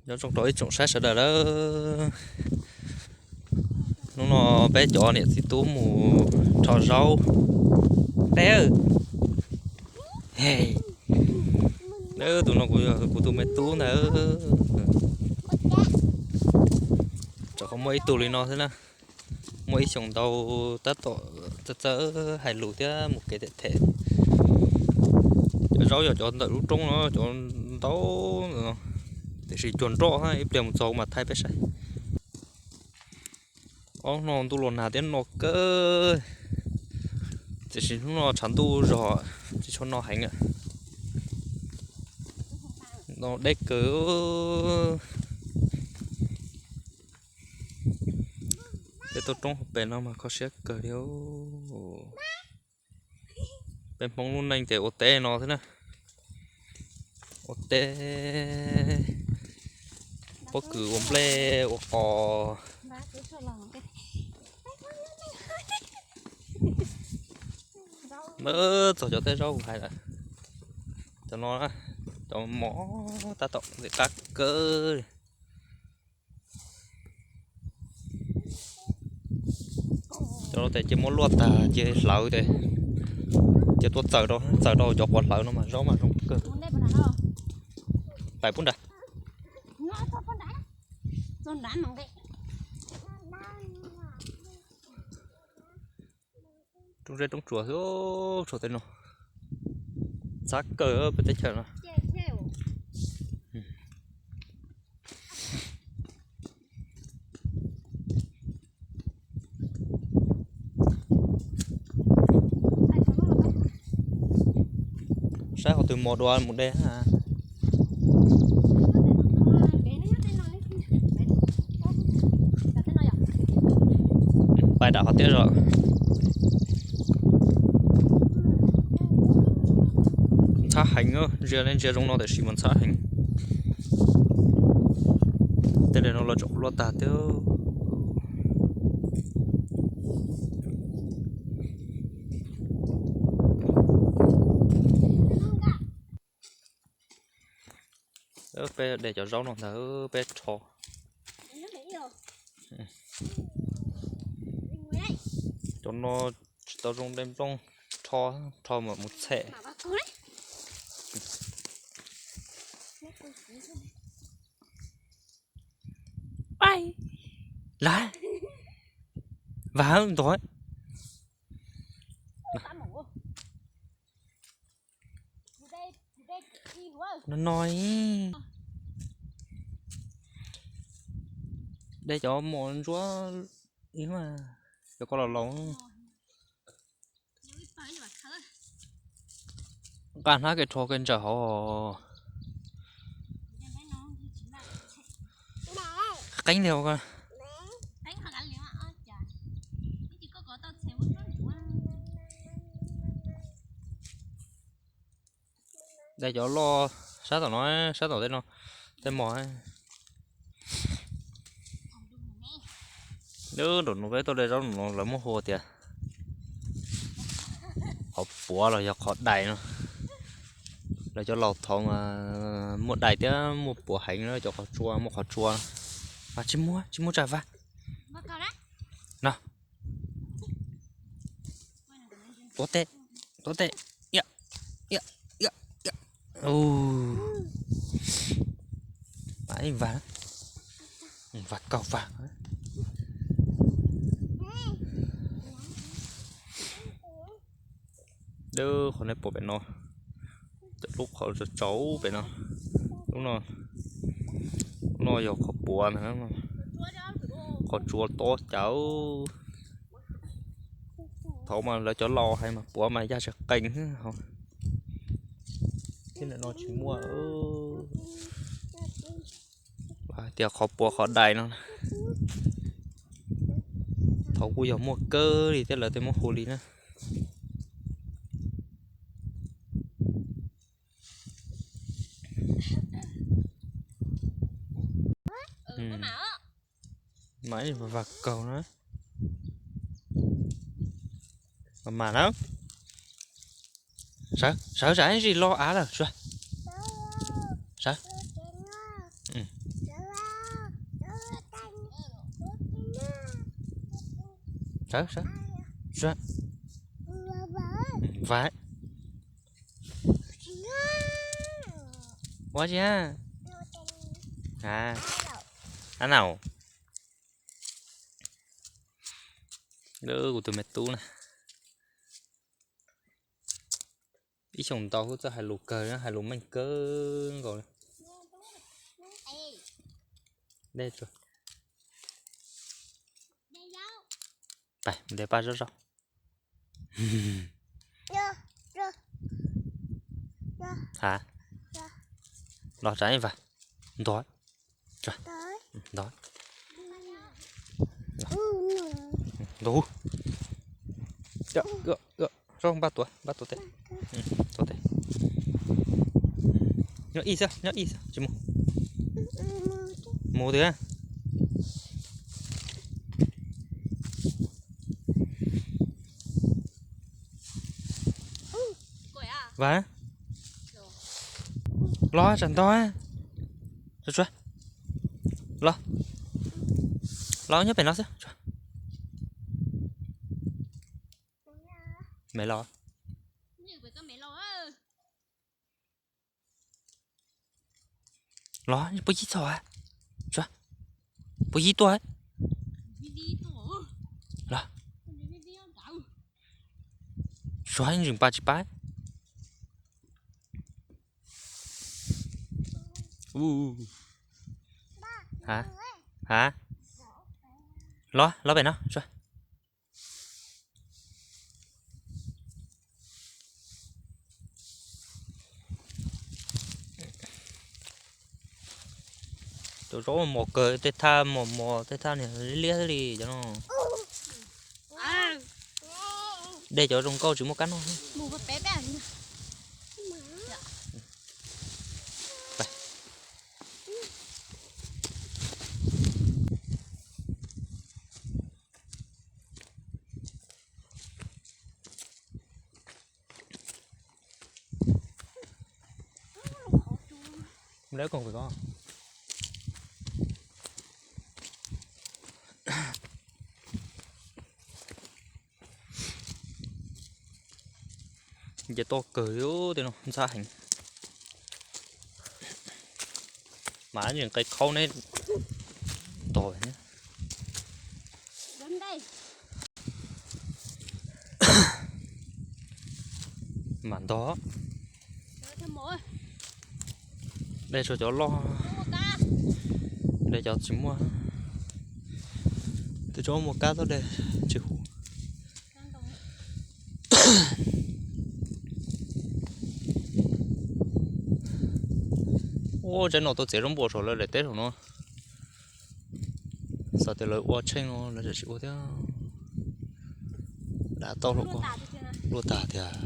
Nyob zoo rau ib tsoom saib sawv daws lawm. Hnub no peb cov niam txiv tub mus rho zaub. Teb, tus no kuv yog kuv tus me tub ntag. Rau qhov muaj ib tug li no xwb na. Muaj ib xyoos ntau tab tom txawj txawj hais lus thiab mus kev them them. Cov zaub yog cov ntawm lub roob no cov ntau, tiam sis cuag nroj ib pliag mus txog mas thaij peb saib. Ob hnub no ntuj los nag thiab no kawg, tiam sis hnub no tshav ntuj zog tsis tshua no heev. No deb kawg. Peb tuaj roob hauv pes no mas kho siab kawg li. Peb Hmoob lub neej ces ua teb no xwb na. Ua teb, pob kws, ua nplej, ua qos. Txog cov teb zaub kuv hais lawm, cov no, cov mos tab tom ntxim qab kawg li. Cov no tes cia muab luaj tag cia hlawv tes cia tuaj txaws rau, txaws rau cov quav hlawv no mas zaub mas zoo kawg. Pais pub nrad. Roob zeb roob tsuas xwb, tsuas tej no. Ntxhab kawg peb teb chaws no. Saib qhov twg mos dua mus de. Pais dam qhov tiaj zog. Ntxhab heev, ntsia ntsia zoo no tiam sis mas ntxhab heev. Tej no los tseem luaj tag thiab. Peb de cov zaub no ntag peb rho. Cov no tsis tau zoo de nplooj, rho, rho mam mus txhem. Pais, lav, vas ntov. No no, de cov mos ntsuab ib, cov ko los laus. Nqa hnab ke rho ke ntsaws hauv. Qeeb li ko. De cov loj sab tom no, sab tom tej no, tej mos. Nram no peb tuaj de zaub no lawv muab hu tias qhov puav los yog qhov dais no. Lawv cov laus thaud mas muaj dais thiab muaj puav heev na, cov qhov tsua, muaj qhov tsua. Mas tsis muaj, tsis muaj tsam vas. No. Tuav tes, tuav tes. Vas, vas kaug vas. Qhov nej pom pem no, cov lub qhov tsaus pem no, lub no, lub no yog qhov puav ntag. Qhov tsua tob cas. Thaud mas lawv cov laus hais mas puav mas yaj tsis qees. Thiab ntawm no tsis muaj. Hais tias qhov puav qhov dais no, thaud kuj yog muaj kawg li thiab lawv thiaj muab hu li na. Mas vas kaug na. Mas na. Sawv, sawv zam zis los av lawm sua. Sawv. Sawv, sawv. Sawv. Vam. Ua tsi a? A, a nau. Kuv tus me tub na. Ib xyoos ntau kuj txawj hais lus kawg, hais lus meej kawg nkaus li. Dej tsuag. Pais mus de paj zoj zoj. Ha, los tsav ib vas. Ntog. Ntog. Ntog. Zaub npaj tuav, npaj tuav tes. Tuav tes. Nyob ib xwb, nyob ib xwb, tsis mus. Mus tiag. Vas, los tsam ntog. Tsuag tsuag. Los, los nyob pem no xwb. Me los. Los puas yig txog? Puas yig tuaj? Los, suav yeej tseem pa tsis pa. Ha, ha. Los, los pem no. Cov zaub mos kawg, tej thaj mos mos, tej thaj niag liab liab li cov no. De cov zoo nkauj tsis muaj kab noj. Lawv koom pem ko. Nce toj kawg li tej no ntxhab heev. Mas nqe khaub neb ntog. Mam ntog. De tsuas cov loj, de cov tsis muaj. Tej tsob muaj kab txhob de, tsis huv. Ua tsaib no tuaj txiav zaub npua saum lawv daim teb saum no. Xav tias lawv ua tsheej no lawv tseem tsis ua thiab. Dab tau luaj tag tiag.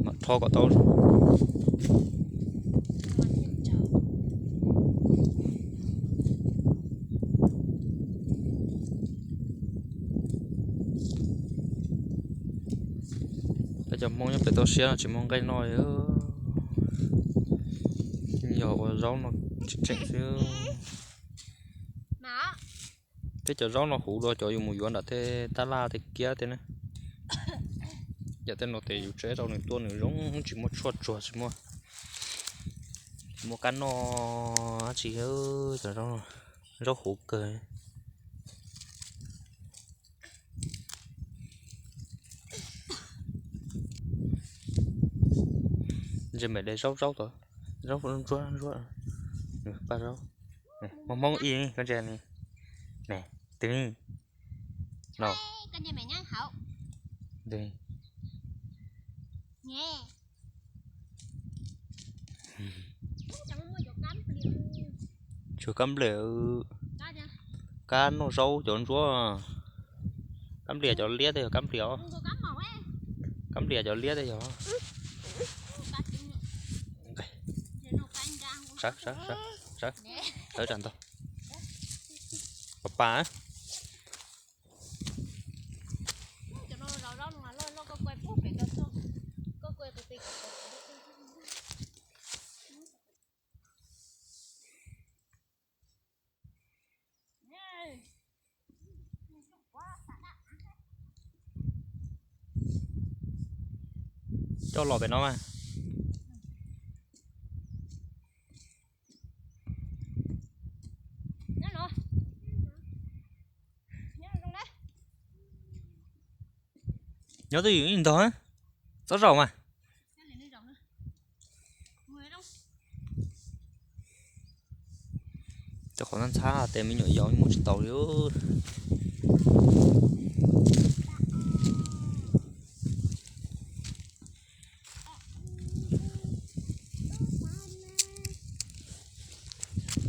Mam rho kom tau. Peb cov Hmoob nyob pem toj siab no tsis muaj nqaij noj, yog ua zaub no tseem tseem xwb. Peb cov zaub no huv dua cov yus mus yuav nram tej tab laj tej kiab tej na. Yam tej no tes yus tseb rau nws tuaj nws zoo tsis muaj tshuaj tsuag tsis muaj, tsis muaj kab noj dab tsi. Cov zaub, zaub huv kawg. Ntsej me de zaub zaub tod, zaub ntsuab ntsuab, paj zaub. Hmoob Hmoob ib koj ntsia ni, ne, twg ni, no, twg ni. Tsuas kab nplias, kab noj zaub cov ntsuab. Kab nplias cov liab tej yog kab nplias os. Kab nplias cov liab tej yog. Sawv, sawv, sawv, sawv tsam ntog. Pas pas. Coj los pem no mas. Nyob twj ywm ib ntog, txhob zaum mas. Cov qhov ntxhab ntxhab tes me nyuam yaus mus tsis taus li.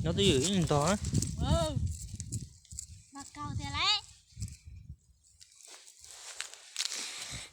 Nyob twj ywm ib ntog.